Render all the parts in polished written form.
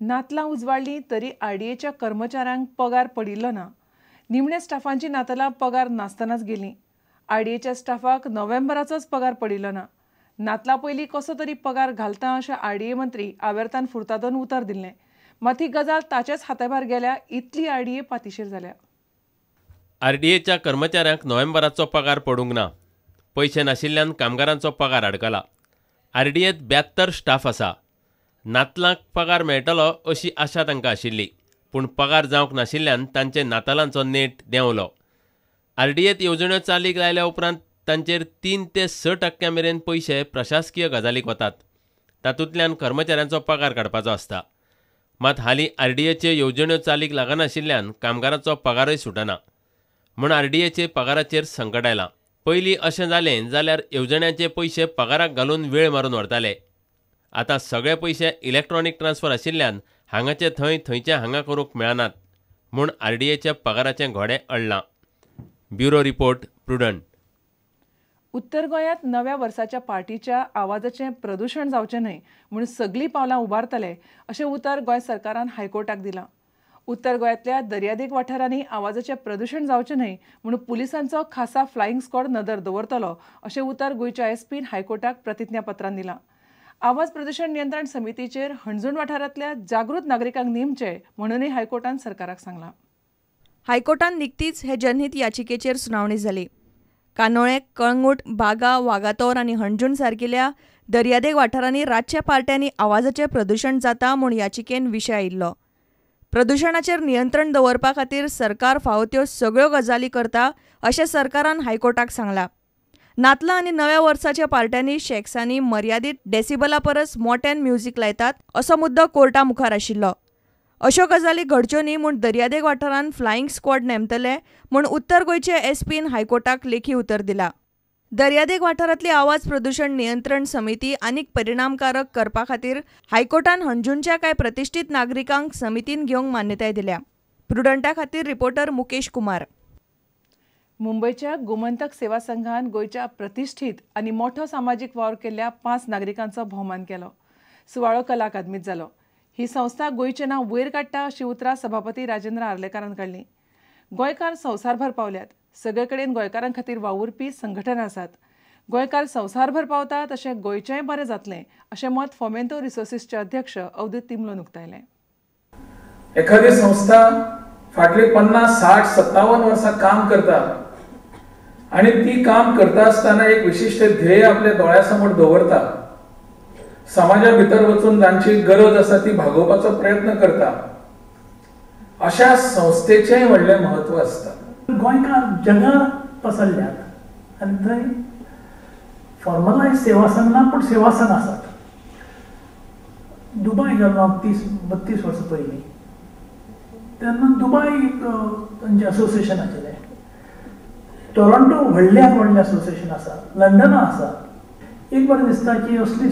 नातलां उजवाडलीं तरी आरडीएच्या कर्मचाऱ्यांक पगार पडिल्लो ना. निमणे स्टाफांची नातलां पगार नासतनाच गेलीं. आरडीएच्या स्टाफाक नोव्हेंबराचोच पगार पडिल्लो ना. नातलां पयलीं कसो तरी पगार घालता अशें आरडीए मंत्री आवेर्तान फुर्तादोन उतर दिल्लें. मात ही गजाल ताच्याच हाताभायर गेल्या इतली आरडीए पातिशेर जाल्या. आरडीएच्या कर्मचाऱ्यांक नोव्हेंबराचो पगार पडूंक ना. पयशे नाशिल्ल्यान कामगारांचो पगार अडकला. आरडीएत 72 स्टाफ आसा. नातलांक पगार मेळटलो अशी आशा तांकां आशिल्ली, पूण पगार जावंक नाशिल्ल्यान तांचे नातालांचो नेट देंवलो. आरडीएत येवजण्यो चालीक लायल्या उपरांत तांचेर 3 ते 6% मेरेन पयशे प्रशासकीय गजालीक वतात. तातूंतल्यान कर्मचाऱ्यांचो पगार काडपाचो आसता. मात हालीं आरडीएच्यो येवजण्यो चालीक लागनाशिल्ल्यान कामगारांचो पगारय सुटना म्हूण आरडीएचे पगाराचेर संकट आयलां. पयलीं अशें जालें जाल्यार येवजण्यांचे पयशे पगाराक घालून वेळ मारून व्हरताले. आतां सगळे पयशे इलेक्ट्रॉनिक ट्रान्सफर आशिल्ल्यान हांगाचे थंय, थंयचे हांगा करूंक मेळनात म्हूण आरडीएच्या पगाराचें घोडें अडलां. Bureau report, Prudent. उत्तर गोंयांत नव्या वर्साच्या पार्टीच्या आवाजाचें प्रदुशण जावचें न्हय म्हूण सगलीं पावलां उबारतले अशें उतर गोंय सरकारान हायकोर्टाक दिलां. उत्तर गोंयांतल्या दर्यादेग वाठारांनी आवाजाचें प्रदुशण जावचें न्हय म्हूण पुलिसांचो खासा फ्लायिंग स्क्वॉड नदर दवरतलो अशें उतर गोंयच्या एसपीन हायकोर्टाक प्रतिज्ञापत्रान दिलां. आवाज प्रदुशण नियंत्रण समितीचेर हणजूण वाठारांतल्या जागृत नागरिकांक नेमचे म्हणूनय हायकोर्टान सरकाराक सांगलां. हायकोर्टान निकतीच हे जनहीत याचिकेचेर सुनावणी जाली. कानोळे, कळंगूट, बागा, वागातोर आनी हणजूण सारकिल्या दर्यादेग वाठारांनी रातच्या पार्ट्यांनी आवाजाचें प्रदुशण जाता म्हूण याचिकेन विशय आयिल्लो. प्रदुशणाचेर नियंत्रण दवरपा खातीर सरकार फावो त्यो सगळ्यो गजाली करता अशें सरकारान हायकोर्टाक सांगलां. नातलां आनी नव्या वर्साच्या पार्ट्यांनी शॅक्सांनी मर्यादीत डेसिबला परस मोट्यान म्युझिक लायतात असो मुद्दो कोर्टा मुखार आशिल्लो. अश्यो गजाली घडच्यो न्ही म्हूण दर्यादेग वाठारांत फ्लायिंग स्क्वॉड नेमतले म्हूण उत्तर गोंयचे एसपीन हायकोर्टाक लेखी उतर दिला. दर्यादेग वाठारांतली आवाज प्रदुशण नियंत्रण समिती आनीक परिणामकारक करपा खातीर हायकोर्टान हणजूणच्या कांय प्रतिश्ठीत नागरिकांक समितीन घेवंक मान्यताय दिल्या. प्रुडंटा खातीर रिपोर्टर मुकेश कुमार. मुंबयच्या गोमंतक सेवा संघान गोंयच्या प्रतिश्ठीत आनी मोठो सामाजीक वावर केल्ल्या 5 नागरिकांचो भोवमान केलो. सुवाळो कला अकादमीत जालो. ही संस्था गोंयचें नांव वयर काडटा अशी उतरां सभापती राजेंद्र आर्लेकारान काडलीं. गोंयकार संवसारभर पावल्यात. सगळे कडेन गोंयकारां खातीर वावुरपी संघटना आसात. गोंयकार संवसारभर पावता तशें गोंयचेंय बरें जातलें अशें मत फोमेंतो रिसोर्सिसचे अध्यक्ष अवधूत तिमलोन उक्तायलें. एखादी संस्था फाटली 50, 60, 57 वर्सां काम करता आनी ती काम करता आसतना एक विशिश्ट ध्येय आपल्या दोळ्यासमोर दवरता, समाजा भितर वचून जांची गरज आसा ती भागोवपाचो प्रयत्न करता, अशा संस्थेचेंय व्हडलें म्हत्व आसता. गोंयकार जगार पसरल्यात आनी थंय फॉर्मलायज सेवा संघ ना पूण सेवा संघ आसात. दुबय गेलो हांव 30-32 वर्सां पयलीं, तेन्ना दुबय एक तांचें असोसिएशन आशिल्लें. टोरंटो व्हडल्यान व्हडलें असोसिएशन आसा, लंडना आसा. एक बरें दिसता की असली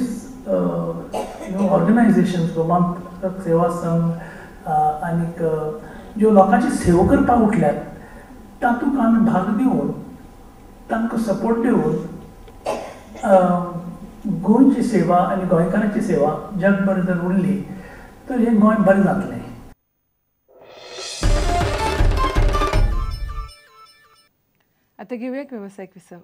ऑर्गनायझेशन्स गोमंतक सेवा संघ आनीक ज्यो लोकांची सेवा करपाक उठल्यात तातूंत आमी भाग दिवन तांकां सपोर्ट दिवन गोंयची सेवा आनी गोंयकारांची सेवा जगभर जर उरली तर हें गोंय बरें जातलें. आतां घेवया एक वेवसायीक विसव.